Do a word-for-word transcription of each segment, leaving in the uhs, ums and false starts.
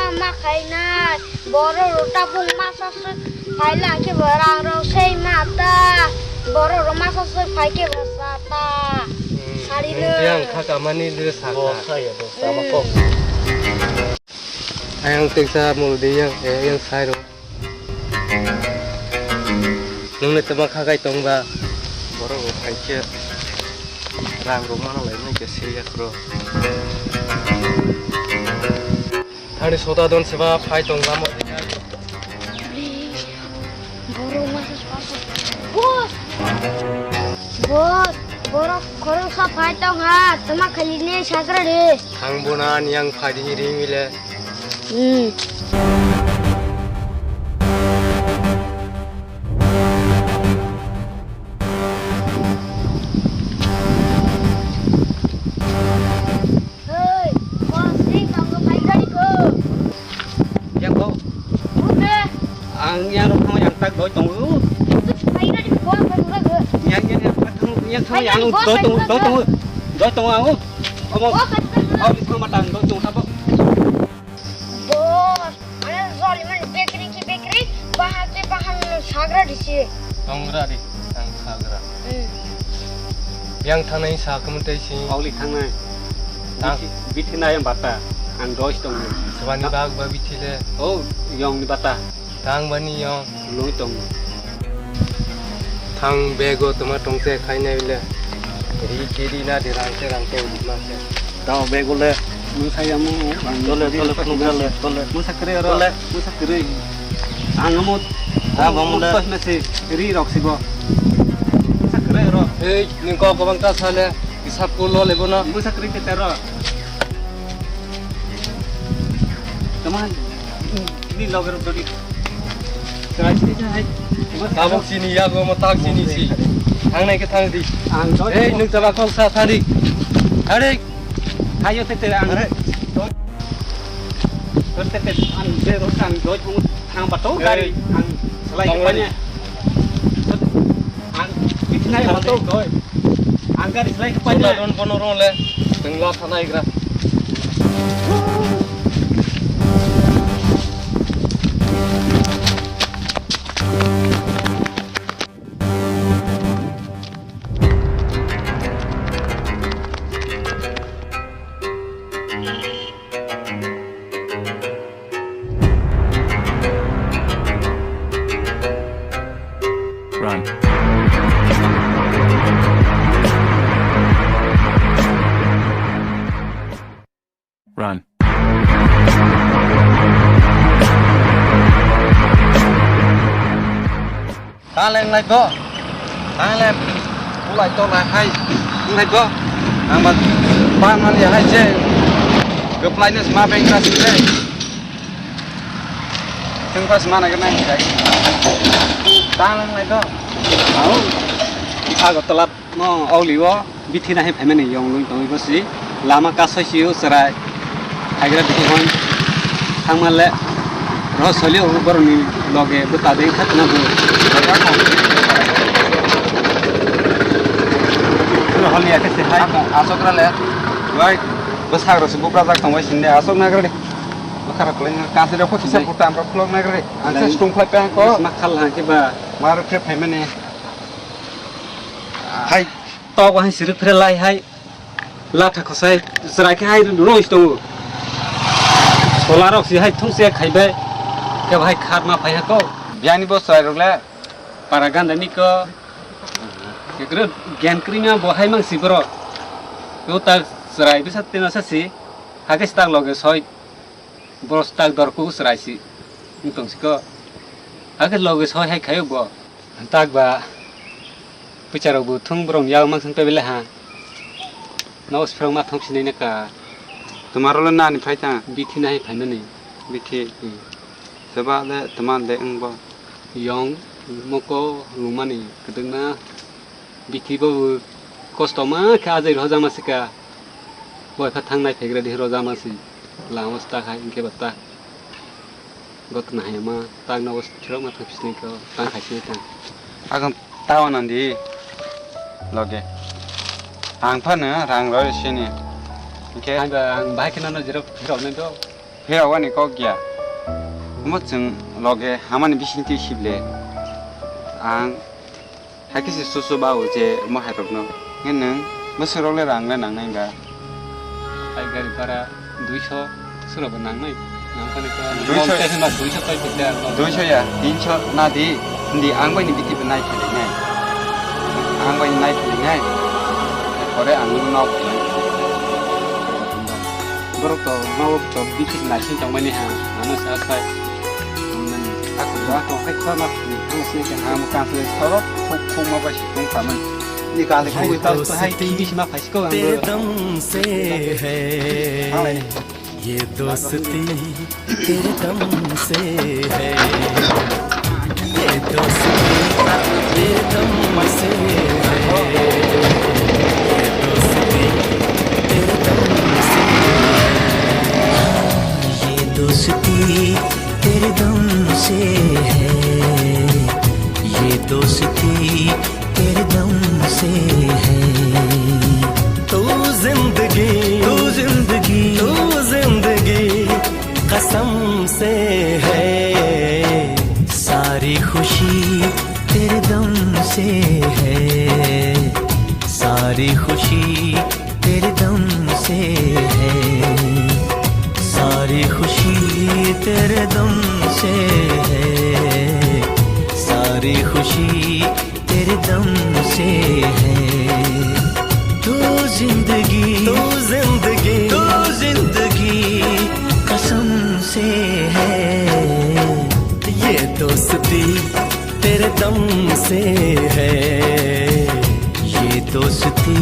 Ma khainai, borok rok tabuk masa swk phaila khe bo rang rok sei ma ta, borok rok masa swk phai khe bo sa ta. Hmm, sari nwng no. Yang kha kamani de sa kha. Bo sa ya do, sama kok. Ayang teksa mul de yang, eh, yang sai rok. Nwng le tama kha kai tong ba? Borok rok hai khe rang rok mana lai nai khe siriya khro. Thani sota don seba phai tong lamo. Borok masa swk. Boss! Boss! Borok khoroksa phai tong ha, tama khali ne sagra de. Thang bona niyang phai di ring ile. Hmm. Hei, boss, ring tongo phai gari ko. Yang ko? Oke. Ang yang rok thang yang tak doi tongo. Phai gari ko, phai gari ko. Yang, yang, yang, yang thang, yang thang yang doi tongo, doi tongo. Doi tongo ang. Omo. Omo thang matang doi tongo sabo. Boss, ano joli man bekri ki bekri, bahal te bahal no sagra disi. Tongra di, ang sagra. Hmm. Yang thanai sa kamu tei si. Pauli thanai. Tang. Bithi, bithi na yang bata, ang dos tong. Sabani bag ba bithi le. Oh, yang ni bata. Tang bani yong. Loi tong. Thang bego toma tongse khainai le. Ri kiri na di rangse rangse udi ma se. Tao bego le. Mung saya mu. Tole, tole, phunuk le, tole. Musa kere ro. Tole. Musa kere. Ang mo. Tang bang le. Pas mesi ri rok sibo. Musa kere ro. Ei, ning kok kobang ta sale. Isap ko lo lebo na. Musa kere te ro. Tama ni loge rok dodi. Try sini hai. Tabuk sini ya, gua mau tak sini si. Thang nai ke thang di. Ang doi. Ei, nung tala kok sa thang di. Thang di. Hayo te te ang. Are. Doi. Te te ang je rok ang doi thang thang bato gari ang selai ke panya. Ang pitnai bato doi. Ang gari selai ke panya. Sudah don bono rong le. Tengla thang nai gra. Run. Run. Taleng lai go. Taleng. Ulai to lai hai. Lai go. Ang ba pa man ya hai je. Geplai nes ma beng kras je. Teng pas mana ke nai hai. Taleng lai go. Au. Agartala. No, auli o bithi nahai phaimani yong lung tongwi bosi lama kasoi sio chwrai haigra bithi hwn thangma le roh solio boroni loge bwta de khatna bo. Holi akhe se hai. Asok ra le. Bai, bwsak rok se bubra jak tongbai sinde asok nagra de. Bwkhara kwlai na kansi rok kisa phuta amra khulok nagra de. Ang se stung phai pa ko. Ma khal ha ke ba. Mar khe phaimani. Hai. Tok hai sirwk phre lai hai. Latha khosai chwrai khe hai roi tongo. Sola rok si hai thung se khai bai. Khe hai khat ma phai ha ko. Biyani bo chwrai rok le. Para ganda ni ko. Kekre gyan krima bo hai mang si bro. Ko ta chwrai bisa tena sa si. Hake stak loge soi. Bro stak dor ko chwrai si. Wng tong si ko. Hake loge soi hai khayo bo. Tak ba, pwisa rok bo thung borok ni yak mang song tei belai ha. Nogo siphrang ma thong sinai na ka. Twma rok le nani phai tha? Bithi nai phai mani. Bithi. Hmm. Seba le twma de wng bo. Yong moko lungmani kwdwkma. Bithi bo kosto ma khe ajai rojama se ka. Bo kha thang nai phegra di rojama se. Lama sta khai hwnkhe ba ta. Gotna hai ma tang nogo thirok ma thang sini ko tang khai sini tang. Agam tawa nandi loge. Ang phano rang roi sini. Hingke ang ba, ang bahai kheno no jerok thirok nai do. Phirogani kok ya. Omo chwng loge hamani bisingtwi sible. Ang hakhe se susu bao je omo hairokno. Nge nwng bwswk rok le rang le nangnai ba? Hai gari bhara duiso. Sura bo nangnai. Nangkani ka Duiso. Nong tesa ma duiso pai pita. Duiso ya, tinso na di, hindi ang bai ni biti bo nai phai nai. Ang bai nai phai nai. Pore ang no nok. Borok to no to biti nai sin tong mani ha. Ano sa sai. Ang mani. Aku ba to hai to na. Ang sini kan ang kan se sorot khuk khuk ma ba si tong sa mani. Ni kan hai khuk ta to hai ki bi si ma phai si ko ang. तेरे दम से है। ये दोस्ती तेरे दम से है, ये दोस्ती तेरे दम से है, ये दोस्ती तेरे दम से है, ये दोस्ती तेरे दम से है, ये दोस्ती तेरे दम से है। तू जिंदगी, तू जिंदगी, तू जिंदगी कसम से है। सारी खुशी तेरे दम से है, सारी खुशी तेरे दम से है, सारी खुशी तेरे दम से है, सारी खुशी तेरे दम से है। तू जिंदगी, तू जिंदगी, तू जिंदगी कसम से है। ये दोस्ती तेरे दम से है, ये दोस्ती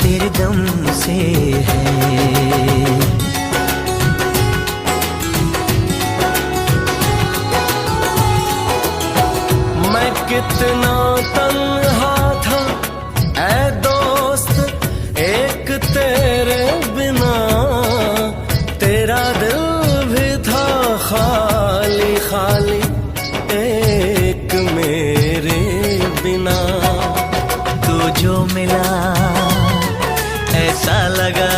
तेरे दम से है। मैं कितना तन्हा था ऐ दोस्त, एक तेरे बिना, तेरा दिल भी था खाली खाली, एक मेरे बिना। तू जो मिला, ऐसा लगा,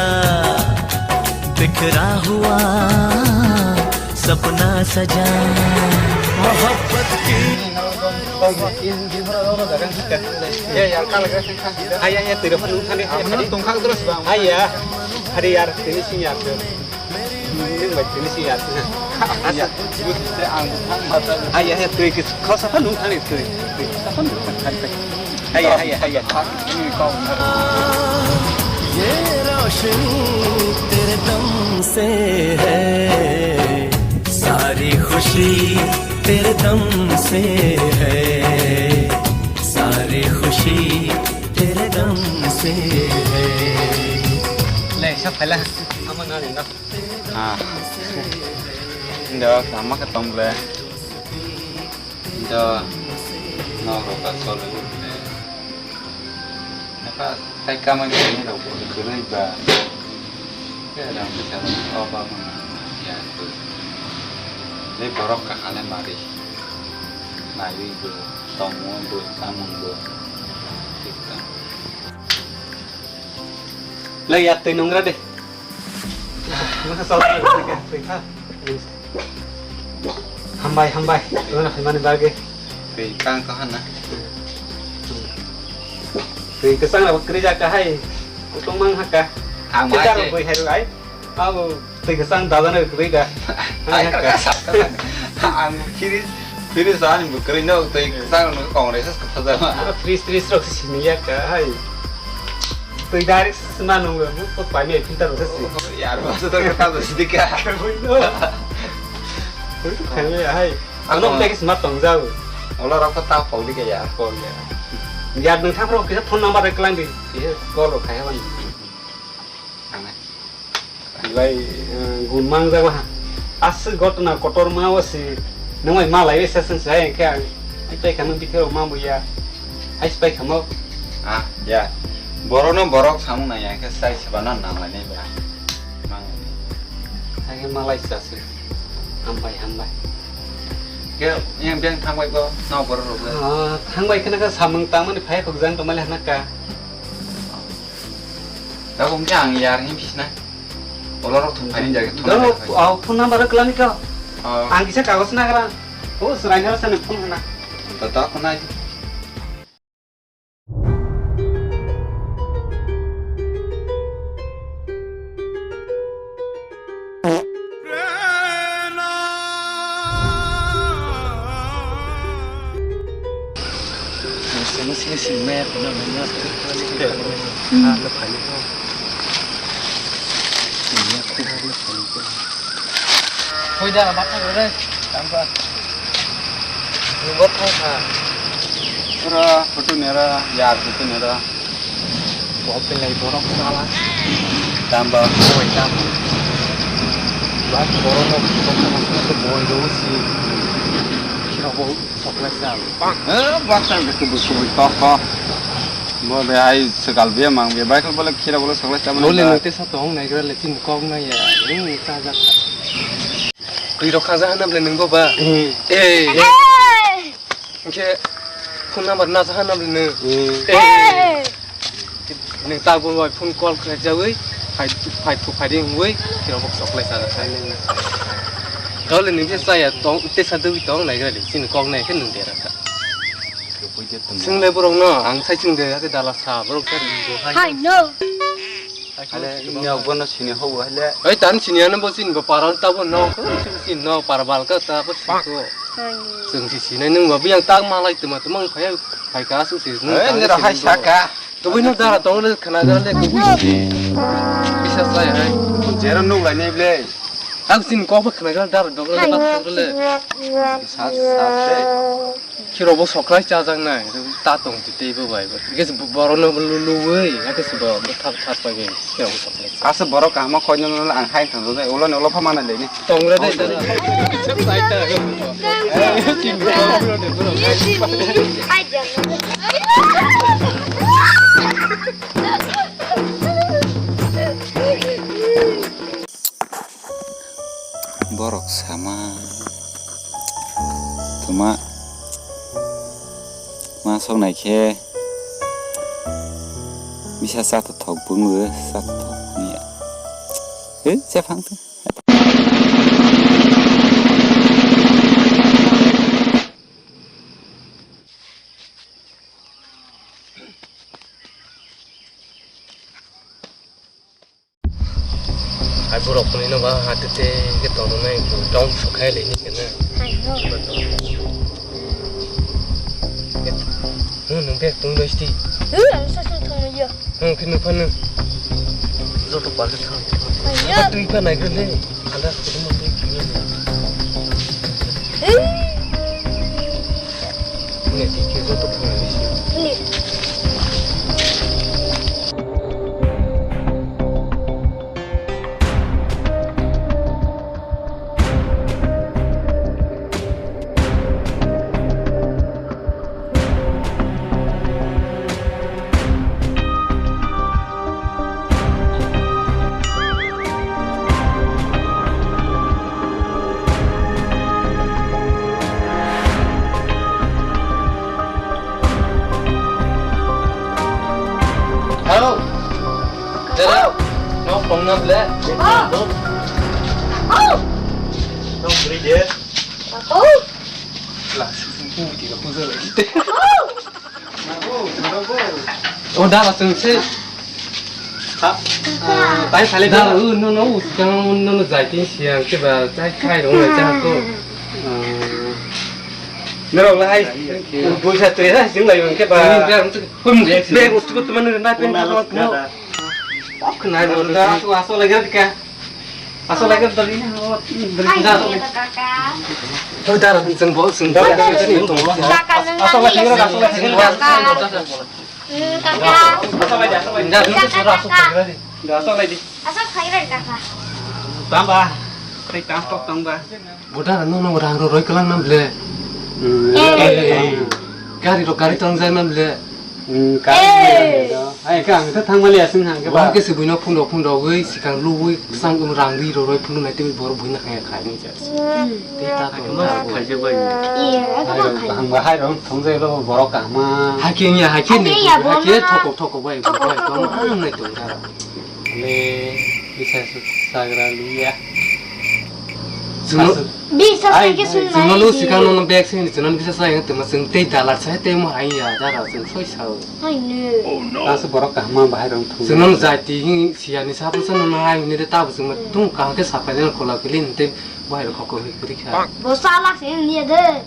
बिखरा हुआ सपना सजा। मोहब्बत की Hai ya, ya, twi rok phano nung thani. Hai ya. Hari yar, tini sing yar. Nung bai tini sing yar. Hai ya, hai ya, twi kis khosa phano nung thani twi. Twi khosa phano nung thani. Hai ya, hai ya, hai ya. ये रोशनी तेरे दम से है, सारी खुशी तेरे दम से है, सारी खुशी तेरे दम से है। Le, sa phala. Ama nani na. Ah. Ndo, sama ka tong le. Ndo, no ro ka solo le. Naka tai kamani ni rok bo kwrwi ba. Khe rang bisa rok o ba mano ya. Le borok kaham le mari. Naiwi bo, tongmo bo, chamung bo. Thik tong. Le ya twi nungra de. Hambai, hambai. Twi na phaimani bagwi. Twi kang to hana. Twi kwchang rok kwrwi jak ka hai. Kutung mang haka. Ang Twi ma karo se. Bwi hai rok ai. Abo twi kwchang dada na kwrwi da. Ai Hai ka haka. Ka sa ka. Ang kiri kiri sa ni kwrwi no twi kwchang no Congress ka phaja. Abo fridge fridge rok sini yak ka hai. Twi direct sima nung ko pai me filter rok sini. Yar ba to ka ta sidi ka. Bui no. Bui to khai me hai. Ano Ano teks ma tong jau. Ola rok ta pau di ka ya. Pau ya. Yar nung thang rok kisa phone number rek lang di. Kisa call rok khai ban. Ang. Bai, eh, gun mang jago ha. Aswk gotna kotor ma o si, nung bai malai bai session sai khe ang. Ai pai khano bithero ma buya. Ai pai khamo. Ah, ya. Borok no borok samung na ya khe sai seba no nang lai nai ba. Mang. Sai khe malai sa se. Hambai, hambai. Ke yang biang thang bai bo, no borok rok le. Ah, thang bai khana ka samung tang mani phai khok jang to mali hana ka. Tabuk hwnkhe ang yar him phisna. Ola rok thung phai ni jage thung. Do, phai. O phone number kla ni ka. Oh. Ang kisa kagos nagra. O srai na sa ni phone hana. Da da phone ai. Hoida, bata gore, tamba. Nungbo thangkha. Pura photo nera, yar photo nera. Bo belai borok sala. Tamba. Boi tamba. Bak borok no boi do si. Khiro bo chocolate sal. Eh, bak tang ke tu bu bu to to. Bo be ai sekal be mang be bai kal bole khiro bole chocolate sal. Bole no te sa tong nai gra le chin kok na ya. Ni ta ja. Ri rok kha ja na ble nung bo ba. Eh. Hwnkhe phone number na saha nabli nw? Hmm. Eh. Nw ta bo bai phone call khlai jawi, phai, phai, phai, phai ring wi, kiro bok sok lai sa khai. Dole nw je saya tong, te sa dwi tong lai gali, sin kok nai khe nw dera kha. Sing le borok no, ang sai sing de, ake dala sa, borok sa. Hai no. Ale, ini aku bono sini hau ale. Oi, tan sini ano bo sini bo paral ta bo no, sini no, parabal ka ta bo sini ko. Sing si sini nung bo yang tang malai tuma tuma phai, phai ka su si nung. Eh, tang ngira sini hai bo. Saka. To bo no dara tong le khana ga le ko. Bisa sai hai. Jera nuk lai ne ble. Ang sini ko ba khana ga dara dong le ba dong le. Sa, sa, se. Khiro bo soklai chajaknai, ta tong twi tei bo bai bo. Hwnkhe se borokno bo lu-, luwi, hwnkhe se bo bwthar thar pai bai, khiro bo soklai. Asa borok kaham khoi no no ang hai thang dai, ulo no ulo pha mana le ni. Tong re dai dara. Borok sama tuma ma sok nai khe bisa cha to thok bung bo cha to thok ya. He, cha phang to. Hai borok kuni no ba ha te te ke tong nai tong sok khai le ni ke na. Hai no. Nung nung bek tong doi sti. Hu, ang sa sa tong ya. Nung kinu pa nung. Joto pa ke thang. Hai ya. Tui pa nai ke le. Ada kudu mo tui kini. Hu. Hello. Dara, nok tongna ble. Oh. Oh. Nok bri de. Oh. La, sing pung ti la pung sa la. Oh. Oh, dara sing se. Ha? Ah, tai sale da, uh, no, no, uh, kang, no, no, jai tin siang, ke ba, tai kai rong lai cha ko. Ah. Norok lai, buisa tui ha, sing lai ke ba. Ni da, um, be, uh, tu, tu, mana na pen, no. Kok na, no, da, tu, aso lai ka. Aso lai ka, dari, dari, da. Ai, kaka. Tu, da, sing bo, sing bo. Kaka, aso lai ka, aso lai ka. Hmm, kaka. Asal lai di, asal lai di. Kaka, kaka. Asal lai di. Asal khai bai, kaka. Tamba. Tei tam tok tamba. Boda no no rang ro roi kelang nam ble. Hmm. Eh. Eh, eh, eh. Gari ro gari tong jai nam ble. Hmm, kari. Eh. Ai ka ang ta thang mali asing hang ke ba. Ba ke se buino phun ro phun ro wi sikang lu wi sang um rang ri ro roi phun nai te bor buino khai khai ni ja. Hmm. Tei ta tong ta bo. Khaijak bai. Iya, itu kan khai. Kaham ba hai rong thong jai lo borok kaham. Hai khe ya, hai khe ni. Hai khe ya, hai khe borok. Thokok thokok bai, bai, bai, bai, bai, bai, bai, bai, bai. Le. Bisa chagra liya. Chwngno- Sasu- Bisa Ai, sai khe chwng chwngno nai lo di. Sikang nono bag sini chwngno bisa sai tongma chwng tei dalar sai tei mo hai ya dara chwng soi sao. Hai ne. Taso borok kahma bahai rong thung. Chwngno jati hi siyani sapo chwngno hai ni de tabo chwngma tung kaham khe sapai jana kola kili ni tei bahai rok khoko hi kuri kha. Bo salak se niya de.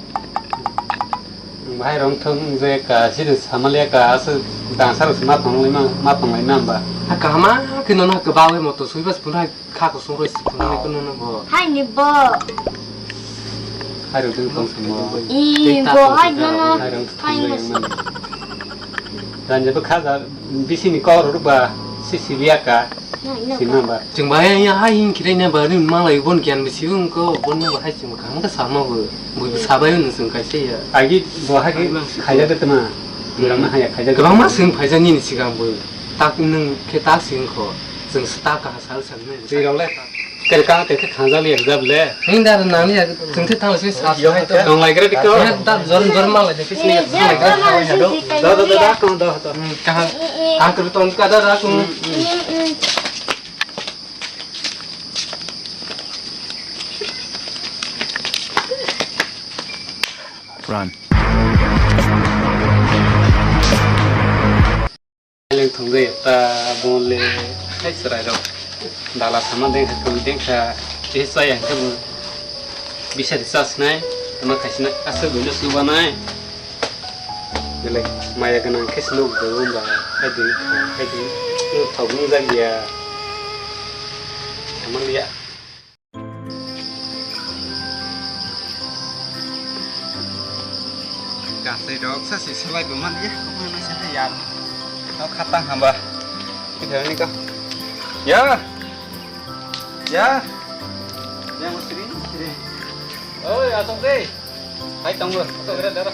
Bahai rong thung je ka sini samalia ka asu dangsa rok ma tonglai ma ma tonglai na ba. Ha kahama khe nono ha kwbangwi moto sui bas phunai kha kusung roi phunai kono no bo. Hai ni bo. Hai rok ding tong samo. I bo hai no no. Hai rok thung je yang man. Dan je bo kha da bisi ni kok rok ba si si liya ka. Hai no. Si ma ba. Chwng bai ya hai hin khirai na ba ni malai bon gyan bisi wng ko bon no hai chwng kaham khe sama bo. Bo sabai no chwng kaisa ya. Agi bo hai khaija de tma. Dirang na haya khaija. Kwbangma swng phaijak nini sigang bo. Tak nwng khe tak swng kho. Chwng se tak kaha sal sal nwng. Twi rok le. Ker kang te khe khangjak li ekjab le. Hing dar nang ya chwng the thang se sa. Yo, yo. Tong lai gra dikko. Ya ta jor jor ma lai de kis ni thang lai gra. Do do do da kong do do. Hmm, kaha. Ang kru ton ka da da kong. Run. Leng thungjai ta bon le hai chwrai rok dala sama dengkha kwi dengkha tei chaya hwnkhe bo bisari chasnai tama khaisina aswk buino chubanai belai maya gwnang khe se nuk bo wngba hai di hai di nuk thok nungjak ya thamang ya. Kasai rok sa si salai bo man ya, ko ma sa ya. Nok khatang hamba. Kita ni ka. Ya. Ya. Yang sering sering. Oh, ya tong deh. Hai tongo, asok gra dara.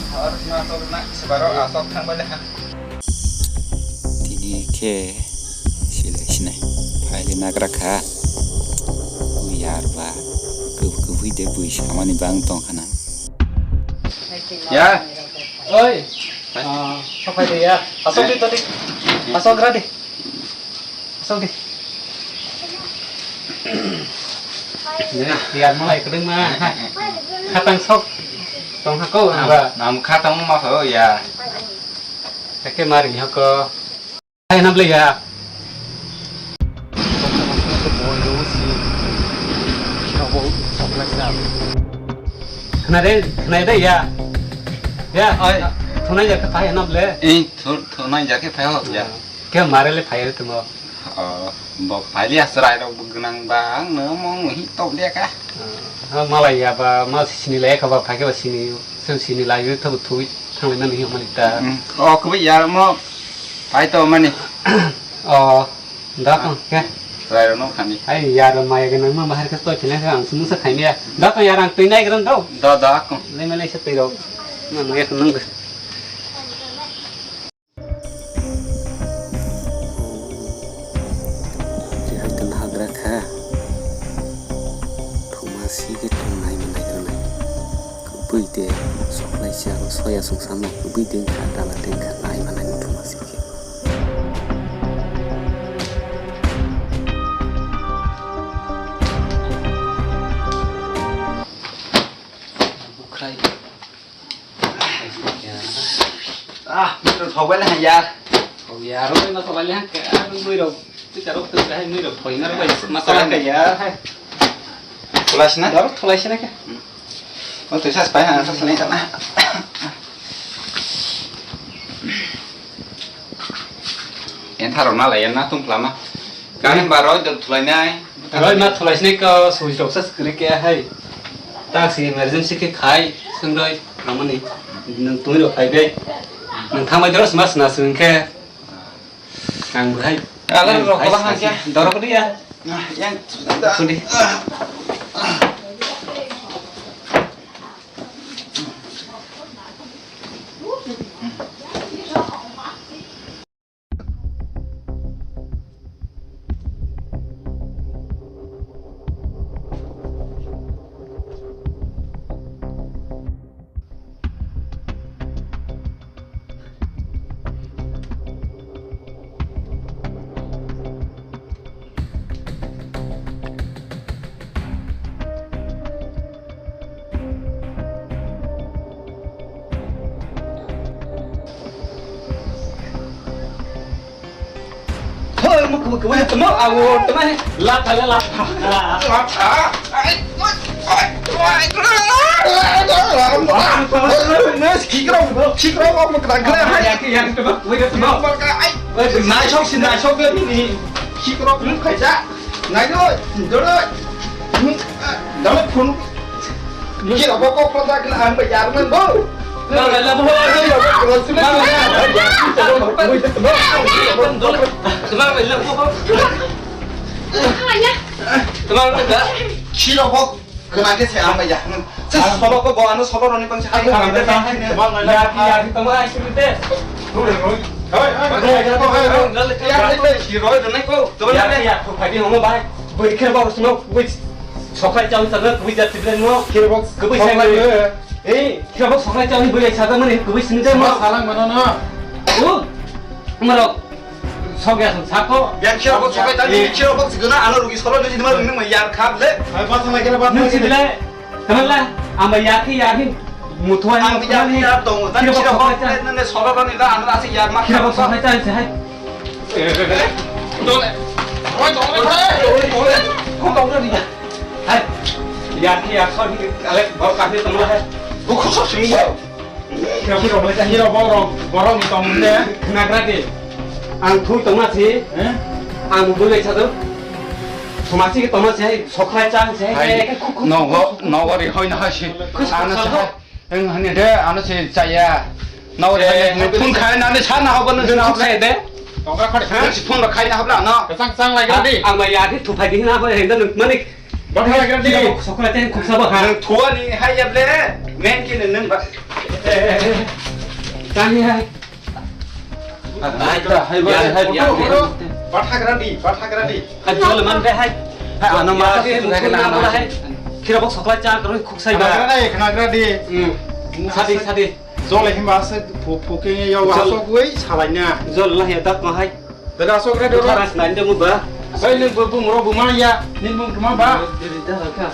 Harus masuk nak sebaro asok thang balik ha. Tini khe silai sinai phaile nagra kha. Yar ba kubui de bui samani bang tong khana. Ya. Oi. Ah, sok phai de ya. Asok di tadi. Asok gra di. Sok di. Ya, ya, malai kedeng ma. Khatang sok. Tong hako, ba. Nam khatang ma kho ya. Eke mari hako. Hai nam le ya. Khna de, khna de ya. Ya. Oi. Thunai ya, phai nam le. Eh, thu-, thunai ya ke phai ho ya. Ke mare le phai tmo. Oh, bo phai liya chwrai rok bo gwnang ba ang no mong hi top liya ka. Ah, malai ya ba ma sini le ka ba phai ke ba sini, sem sini lai ri thabu thui thang le nang hi mani ta. Hmm. Oh, ko ya mo phai to mani. Oh, da ko ke. Chwrai rok no khani. Ai ya ro ma ya gwnang ma bahar ka to chine ang sunu sa khai ya. Da ko ya rang tui nai gran do. Da da ko. Le me le se tui ro. Ma ma ya nang. Rihai tong hagra kha. Thuma si khe tong nai ma nai gra nai. Kubui de soklai si aro soya sung samo kubui de kha dala de kha nai ma nai thuma si khe. Bukhrai. Ah, mui rok thok bai le han yar. Thok yar, rok ma thok bai le han ke, ah, mui rok. Twi karok twi kahai mui rok thoi na rok bai, masala ka yar hai. Thulai sina? Dor thulai sina ke. O twi sas pai han sas ni sana. En tharo na lai na tung klama. Kani ba roi dor thulai nai. Roi ma thulai sini ko sui rok sa skri ke hai. Tak si emergency ke khai sung roi amani. Nang tui rok khai be. Nang thang bai dor sma sna sung ke. Ang hai. Ala rok hai kola hai hangke. Dorok dia. Yang sudah. Sudi. Kuwi temo awo temo. Lata le lata. Lata. Ai, ai, ai. Khikrok, khikrok, khikrok, khikrok. Yang, yang temo, kuwi temo. Ai, naisok si naisok ni khikrok khaisa. Naino, dolo. Dolo phone. Kira bo kok pata kena ang ba yar nang bo. Mang la bo. Mang la. Mang la bo. Mang la. Kira bo kena ke se ang ba yar nang. Sa solo ko bo ano solo roni pang sa. Mang la. Ya ya tama ai sute. Hoi hoi. Hoi hoi. Ya ya ko. Tama ya ya ko. Phadi homo bai. Boi kira bo sino. Boi. Soklai chao sana kubui jat tible no. Kira box. Kubui sai. Ei, kira box soklai chao ni bui sai mani kubui sini jai ma. Salang mana na. U. Maro. Sokya sako. Yang kira box soklai chao ni kira box guna ano rugi solo ni ma nung ma yar khap le. Ai ba sana kira ba. Nung sibile. Tamala. Ama yaki yaki. Mutuan. Ang ya ya tong. Tan kira box soklai chao. Nang solo ni da ano asik yar ma. Kira box soklai chao sai. Hai. Ya, ya, sorry. Ale, bor kafe tongla hai. Buku so sing. Kira kira boleh cah. Kira borok, borok ni tong de. Kena kena de. Ang thui tongma si. Eh? Ang boleh cah tu. Somasi ke tongma si hai, soklai chang si hai. Hai. Nogo, nogo ri hoi na hai si. Ano si hai. Ang hani de, ano si chaya. Nau de, eh, nung phone khai nani sana hobo nung sana hobo de. Tongkha khade. Nung si phone khai na hobla no. Kesang sang lai gadi. Ang ba ya di thupai di na hobo hendo nung mani. Botha lai gadi. Sokra ten khuksa ba ha. Nung thua ni hai ya ble. Men ki nung nung ba. Tani hai. Hai ta, hai ba, hai. Botha gadi, botha gadi. Hai, jol man be hai. Hai, ano ma ta sung khai na hai. Kira bok soklai cha karo khuk sai ba. Khnagra dai, khnagra di. Hmm. Sadi, sadi. Jol himba se phu-, phuking yo asok wei salai na. Jol lah ya dak ma hai. Dada asok re dora. Tharas nai de mu ba. Sai le bu bu mro bu ma ya. Ni bu ma ba.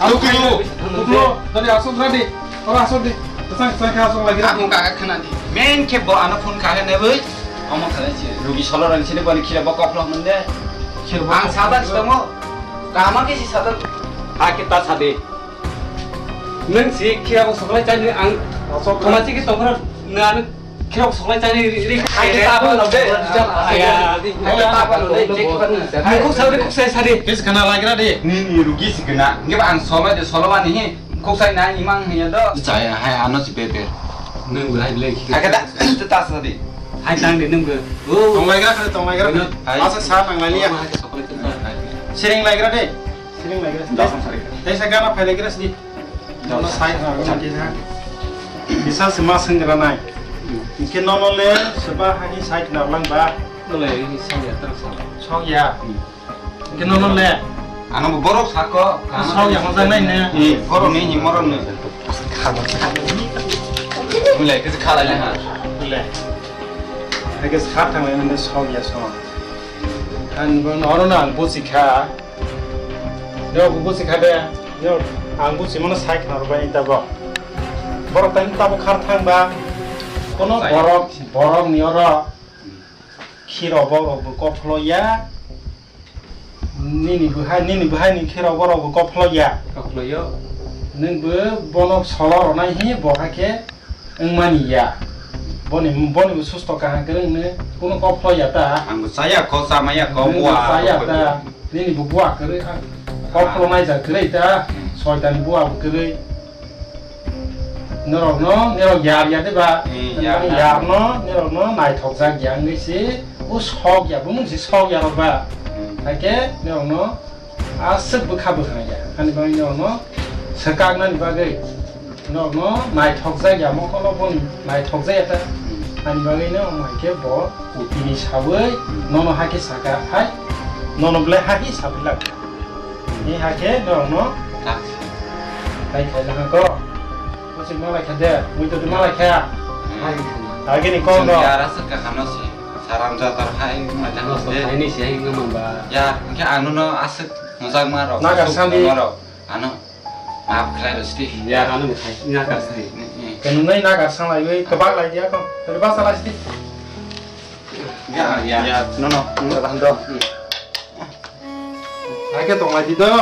Aku kilo. Aku kilo. Tadi asok re di. Ora asok di. Sang sang ka asok lagi. Aku ka khna di. Men ke bo ano phone ka ne bui. Omo khalai si, rugi solo rang sini bani khira bo koplok mende. Khira bo ang koplok. Sadak si tongo. Kama ke si sadak. Ha kita sade. Nung si khira bo soklai chani ang. Asok thoma si ki tongkhra na khira bo soklai chani ri ri. Hai ta ba lo de. Aya. Hai ta ba lo de. Check ban. Hai ko sa de ko sa sade. Kis kana lagra de. Ni ni rugi si kana. Ngi ba ang solo de solo bani hi. Kok sai na imang hiya do. Chaya hai ano si pepe. Nung bu hai le. Hai kata tu ta sa di. Hai tang di nung bu. Oh. Tong lai gra kare tong lai gra. Hai. Asa sa nang lai ya. Hai sokole tu. Siring lai gra de. Siring lai gra. Dasam sari. Hai sa gana phai lai gra si. Dona sai na gra ki ha. Bisa sema seng gra nai. Ke nono le seba hai sai na lang ba. Nole ini sai ya terus. Sok ya. Keno no le. Ano bo borok sako. Sok ya hojak nai ne. Ni borok ni ni morok ni. Mulai ke khala le ha. Le. Ake sa thang le ne sok ya sok. An bo oro na ang busi kha. Yo busi kha de. Yo ang busi mano sai khna bai ta bo. Borok tan ta bo khar thang ba. Kono borok borok ni oro. Khiro borok bo kophlo ya. Nini bwhai, nini bwhai ni khiro borok bo kophlo ya. Kophlo yo. Nwng bo bono solo rwnai hi bo hakhe wngmani ya. Boni, boni bo susto kaham kwrwng nw kuno kophlo ya ta. Ang bo chaya ko, chamaya ko, nwng bo bua chaya ta. Nini bo bua kwrwi, kophlo naijak kwrwi ta. Hmm. Soitan bua bo kwrwi. Norokno, norok yar ya de ba? Hmm, yar, yar. Yarno, norokno naithokjak ya wngwi se, o sok ya, bumung se sok ya rok ba? Hmm. Haikhe norokno aswk bwkha bwkha ya. Ani bagwi norokno swkaknani bagwi, norokno naithokjak ya, mokolo boni naithokjak ya ta. Hmm. Ani bagwino omo haikhe bo utini sawi, hmm, nono haikhe saka, hai, nono belai hahi saphilak. Ni hakhe norokno tak. Kai khai na ko. Ko sing ma lai kha de, mui to ma lai kha. Hai. Age ni kong do. Yara se ka khano si. Saram ja tar hai ma ja no de. Hai ni si hai ngam ba. Ya, ke anu no asik mojak ma ro. Na ga sandi. Ano. Maaf khlai ro sti. Ya, ano khai. Na ga sandi. Kanu nai na ga sang lai wi, kebak lai dia ko. Terba salai sti. Ya, ya. Ya, no, no. Tahan do. Hai khe tong lai di do.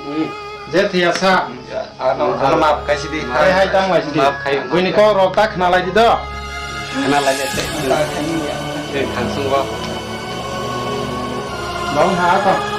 Hmm. Je thwiya sa. Ano, ano maaf khai sidi. Hai, hai, tang lai sidi. Maaf khai. Buini kok rok ta khna lai di do. Khna lai di. Eh, thang sung bo. Bang ha to.